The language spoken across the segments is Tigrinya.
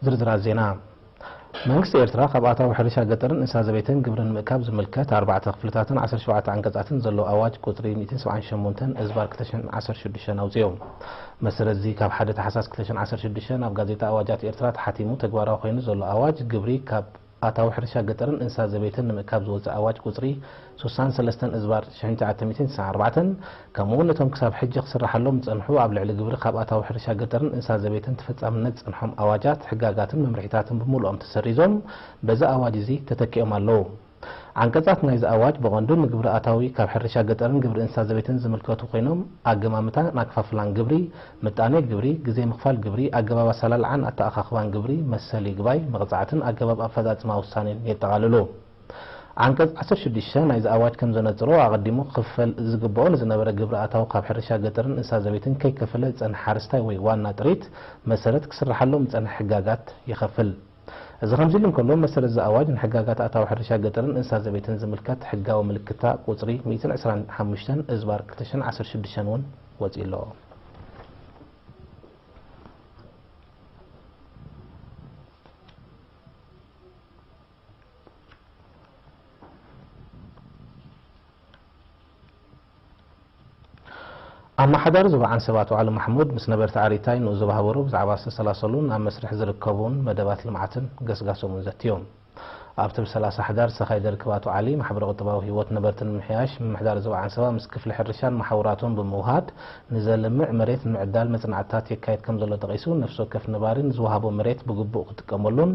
ዝርዝራት ዜና። መንግስቲ ኤርትራ ካብ ኣታዊ ሕርሻ ገጠርን እንስሳ ዘቤትን ግብሪ ንምእካብ ዝምልከት ኣርባዕተ ክፍልታትን ዓሰርተ ሸውዓተ ዓንቀጻትን ዘለዎ ኣዋጅ ቁጽሪ ሚእትን ሰብዓን ሸሞንተን እዝባር ክልተ ሽሕን ዓሰርተ ሽዱሽተን ኣውጺኡ። መሰረት እዚ ካብ ሓደ ታሕሳስ ክልተ ሽሕን ዓሰርተ ሽዱሽተን ኣብ ጋዜጣ ኣዋጃት ኤርትራ ተሓቲሙ ተግባራዊ ኮይኑ ዘሎ ኣዋጅ ግብሪ ካብ ኣታዊ ሕርሻ ገጠርን እንስሳ ዘቤትን ንምእካብ ዝወጸ ኣዋጅ ቁጽሪ ስሳን ሰለስተን እዝባር ሽሕን ትሽዓተ ሚእትን ስሳን ኣርባዕተን፣ ከምኡ እውን ነቶም ክሳብ ሕጂ ክስራሓሎም ዝጸንሑ ኣብ ልዕሊ ግብሪ ካብ ኣታዊ ሕርሻ ገጠርን እንስሳ ዘቤትን ተፈጻምነት ዝጸንሖም ኣዋጃት፣ ሕጋጋትን መምርሒታትን ብምሉኦም ተሰሪዞም በዚ ኣዋጅ እዚ ተተኪኦም ኣለዉ። ዓንቀጻት ናይዚ ኣዋጅ ብቐንዱ ንግብሪ ኣታዊ ካብ ሕርሻ ገጠርን ግብሪ እንስሳ ዘቤትን ዝምልከቱ ኮይኖም፣ ኣገማምታን ኣከፋፍላን ግብሪ፣ ምጣኔ ግብሪ፣ ግዜ ምኽፋል ግብሪ፣ ኣገባብ ኣሰላልዓን ኣተኣኻኽባን ግብሪ፣ መሰል ይግባይ፣ መቕጻዕትን ኣገባብ ኣፈጻጽማ ውሳኔን የጠቓልሉ። ዓንቀጽ ዓሰርተ ሽዱሽተ ናይዚ ኣዋጅ ከም ዘነጽሮ፣ ኣቐዲሙ ክኽፈል ዝግብኦ ንዝነበረ ግብሪ ኣታዊ ካብ ሕርሻ ገጠርን እንስሳ ዘቤትን ከይከፈለ ዝጸንሐ ሓረስታይ ወይ ዋና ጥሪት መሰረት ክስርሓሎም ዝጸንሐ ሕጋጋት ይኸፍል። እዚ ከምዚ ኢሉ እንከሎ፣ መሰረት እዚ ኣዋጅ ንሕጋጋት ኣታዊ ሕርሻ ገጠርን እንስሳ ዘቤትን ዝምልከት ሕጋዊ ምልክታ ቁጽሪ ሚእትን ዕስራን ሓሙሽተን እዝባር ክልተ ሽሕን ዓሰርተ ሽዱሽተን እውን ወጺኡ ኣሎ። ኣመሓዳሪ ዞባ ዓንሰባ ኣቶ ዓሊ ማሕሙድ ምስ ነበርቲ ዓሪታይ ንኡ ዞባ ሃበሮ ብዛዕባ ዝተሰላሰሉን ኣብ መስርሕ ዝርከቡን መደባት ልምዓትን ገስጋሶምን ዘትዮም። ኣብቲ ብ ሰላሳ ሕዳር ዝተኻየደ ርክብ ኣቶ ዓሊ፣ ማሕበረ ቁጠባዊ ህይወት ነበርቲ ንምምሕያሽ ምምሕዳር ዞባ ዓንሰባ ምስ ክፍሊ ሕርሻን መሓውራቱን ብምውሃድ ንዘልምዕ መሬት ንምዕዳል መጽናዕትታት የካየድ ከም ዘሎ ጠቒሱ፣ ነፍሲ ወከፍ ነባሪ ንዝወሃቦ መሬት ብግቡእ ክጥቀመሉን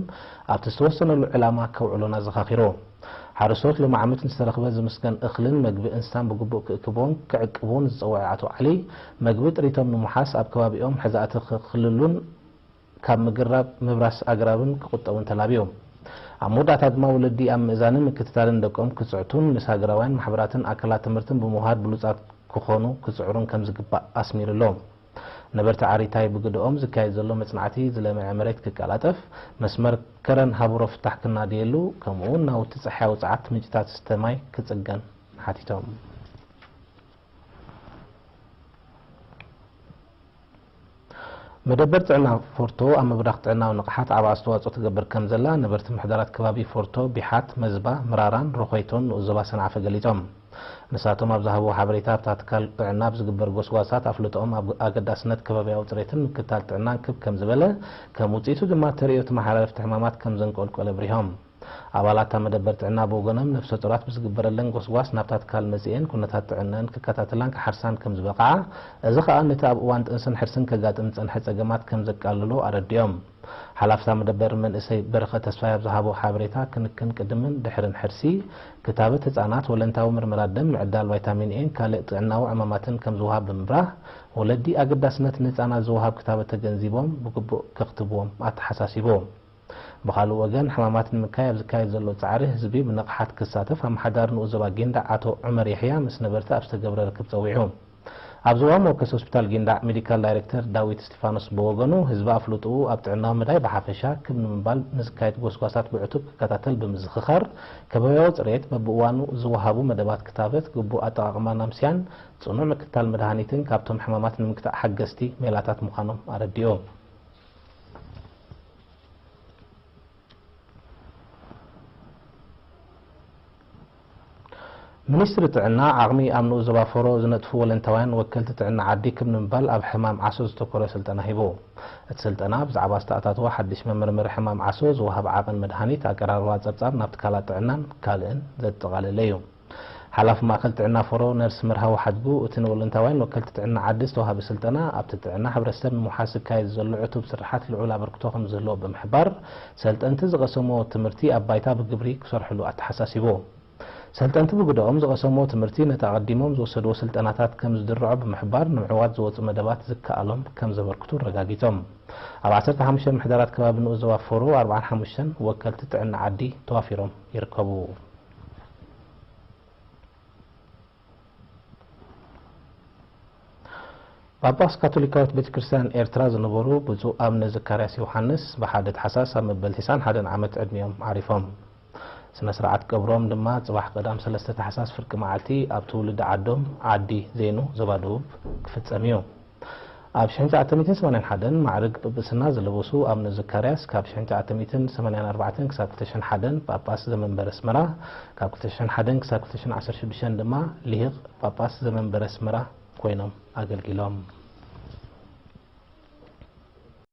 ኣብቲ ዝተወሰነሉ ዕላማ ከውዕሎን ኣዘኻኺሩ። ሓረስቶት ሎሚ ዓመት ንዝተረኽበ ዝምስገን እኽልን መግቢ እንስሳን ብግቡእ ክእክብዎን ክዕቅብዎን ዝጸውዐ ኣቶ ዓሊ፣ መግቢ ጥሪቶም ንምውሓስ ኣብ ከባቢኦም ሕዛእቲ ክኽልሉን ካብ ምግራብ ምብራስ ኣግራብን ክቁጠቡን ተላብዮም። ኣብ መወዳእታ ድማ ወለዲ ኣብ ምእዛንን ምክትታልን ደቆም ክጽዕቱን ምስ ሃገራውያን ማሕበራትን ኣካላት ትምህርትን ብምውሃድ ብሉጻት ክኾኑ ክጽዕሩን ከም ዝግባእ ኣስሚሩሎም። ነበርቲ ዓሪታይ ብግደኦም ዝካየድ ዘሎ መጽናዕቲ ዝለምዐ መሬት ክቀላጠፍ፣ መስመር ከረን ሃቡሮ ፍታሕ ክናድየሉ፣ ከምኡውን ናውቲ ጸሓያዊ ጸዓት ምንጭታት ዝስተ ማይ ክጽገን ሓቲቶም። መደበር ጥዕና ፎርቶ ኣብ ምብራኽ ጥዕናዊ ንቕሓት ዓቢ ኣስተዋጽኦ ትገብር ከም ዘላ ነበርቲ ምሕደራት ከባቢ ፎርቶ፣ ቢሓት፣ መዝባ፣ ምራራን ሮኾይቶን ንኡስ ዞባ ሰንዓፈ ገሊጾም። ንሳቶም ኣብ ዝሃብዎ ሓበሬታ፣ ኣብታ ትካል ጥዕና ኣብ ዝግበር ጎስጓሳት ኣፍልጦኦም ኣብ ኣገዳስነት ከባብያዊ ጽሬትን ምክትታል ጥዕናን ክብ ከም ዝበለ፣ ከም ውጽኢቱ ድማ ተርእዮ ተመሓላለፍቲ ሕማማት ከም ዘንቆልቆለ ኣብሪሆም። ኣባላት እታ መደበር ጥዕና ብወገኖም፣ ነፍሰ ጡራት ብዝግበረለን ጎስጓስ ናብታ ትካል መጺኤን ኩነታት ጥዕነአን ክከታተላን ክሓርሳን ከም ዝበቕዓ፣ እዚ ከኣ ነቲ ኣብ እዋን ጥንስን ሕርስን ከጋጥም ዝጸንሐ ጸገማት ከም ዘቃልሎ ኣረዲኦም። ሓላፍታ መደበር መንእሰይ በረኸት ተስፋይ ኣብ ዝሃቦ ሓበሬታ፣ ክንክን ቅድምን ድሕርን ሕርሲ፣ ክታበት ህጻናት፣ ወለንታዊ ምርመራ ደም፣ ምዕዳል ቫይታሚን ኤን ካልእ ጥዕናዊ ዕማማትን ከም ዝወሃብ ብምብራህ፣ ወለዲ ኣገዳስነት ንህጻናት ዝወሃብ ክታበት ተገንዚቦም ብግቡእ ከኽትብዎም ኣተሓሳሲቡ። ብኻልእ ወገን፣ ሕማማት ንምክያይ ኣብ ዝካየድ ዘሎ ጻዕሪ ህዝቢ ብንቕሓት ክሳተፍ ኣመሓዳሪ ንኡስ ዞባ ጊንዳዕ ኣቶ ዑመር የሕያ ምስ ነበርቲ ኣብ ዝተገብረ ርክብ ጸዊዑ። ኣብ ዞባ መወከሲ ሆስፒታል ጊንዳዕ ሜዲካል ዳይሬክተር ዳዊት እስጢፋኖስ ብወገኑ፣ ህዝቢ ኣፍልጥኡ ኣብ ጥዕናዊ መዳይ ብሓፈሻ ክብ ንምባል ንዝካየድ ጎስጓሳት ብዕቱብ ክከታተል ብምዝኽኻር፣ ከባብያዊ ጽሬት፣ በብእዋኑ ዝወሃቡ መደባት ክታበት፣ ግቡእ ኣጠቓቕማ ናምስያን ጽኑዕ ምክትታል መድሃኒትን ካብቶም ሕማማት ንምግታእ ሓገዝቲ ሜላታት ምዃኖም ኣረዲኡ። ሚኒስትሪ ጥዕና፣ ዓቕሚ ኣብ ንኡስ ዞባ ፎሮ ዝነጥፉ ወለንታውያን ወከልቲ ጥዕና ዓዲ ክብ ንምባል ኣብ ሕማም ዓሶ ዘተኮረ ስልጠና ሂቡ። እቲ ስልጠና፣ ብዛዕባ ዝተኣታተወ ሓድሽ መመርመሪ ሕማም ዓሶ፣ ዝወሃብ ዓቐን መድሃኒት፣ ኣቀራርባ ጸብጻብ ናብ ትካላት ጥዕናን ካልእን ዘጠቓለለ እዩ። ሓላፊ ማእከል ጥዕና ፎሮ ነርስ መርሃዊ ሓድጉ፣ እቲ ንወለንታውያን ወከልቲ ጥዕና ዓዲ ዝተዋህበ ስልጠና፣ ኣብቲ ጥዕና ሕብረተሰብ ንምውሓስ ዝካየድ ዘሎ ዕቱብ ስርሓት ልዑል ኣበርክቶ ከም ዝህልዎ ብምሕባር፣ ሰልጠንቲ ዝቐሰምዎ ትምህርቲ ኣብ ባይታ ብግብሪ ክሰርሕሉ ኣተሓሳሲቡ። ሰልጠንቲ ብግደኦም፣ ዝቐሰምዎ ትምህርቲ ነቲ ኣቐዲሞም ዝወሰድዎ ስልጠናታት ከም ዝድርዖ ብምሕባር፣ ንምዕዋት ዝወጹ መደባት ዝከኣሎም ከም ዘበርክቱ ኣረጋጊጾም። ኣብ ዓሰርተ ሓሙሽተ ምሕደራት ከባቢ ንኡስ ዞባ ፎሮ ኣርባዓን ሓሙሽተን ወከልቲ ጥዕና ዓዲ ተዋፊሮም ይርከቡ። ጳጳስ ካቶሊካዊት ቤተ ክርስቲያን ኤርትራ ዝነበሩ ብፁዕ ኣቡነ ዘካርያስ ዮሃንስ ብሓደ ታሕሳስ ኣብ መበል ተስዓን ሓደን ዓመት ዕድሚኦም ዓሪፎም። ስነ ስርዓት ቀብሮም ድማ ጽባሕ ቀዳም ሰለስተ ታሕሳስ ፍርቂ መዓልቲ ኣብ ትውልዲ ዓዶም ዓዲ ዜኑ ዞባ ደቡብ ክፍጸም እዩ። ኣብ ሽሕን ትሽዓተ ሚእትን ሰማንያን ሓደን ማዕርግ ጵጵስና ዝለበሱ ኣቡነ ዘካርያስ ካብ ሽሕን ትሽዓተ ሚእትን ሰማንያን ኣርባዕተን ክሳብ ክልተ ሽሕን ሓደን ጳጳስ ዘመንበረ ኣስመራ፣ ካብ ክልተ ሽሕን ሓደን ክሳብ ክልተ ሽሕን ዓሰርተ ሽዱሽተን ድማ ልሂቕ ጳጳስ ዘመንበረ ኣስመራ ኮይኖም ኣገልጊሎም።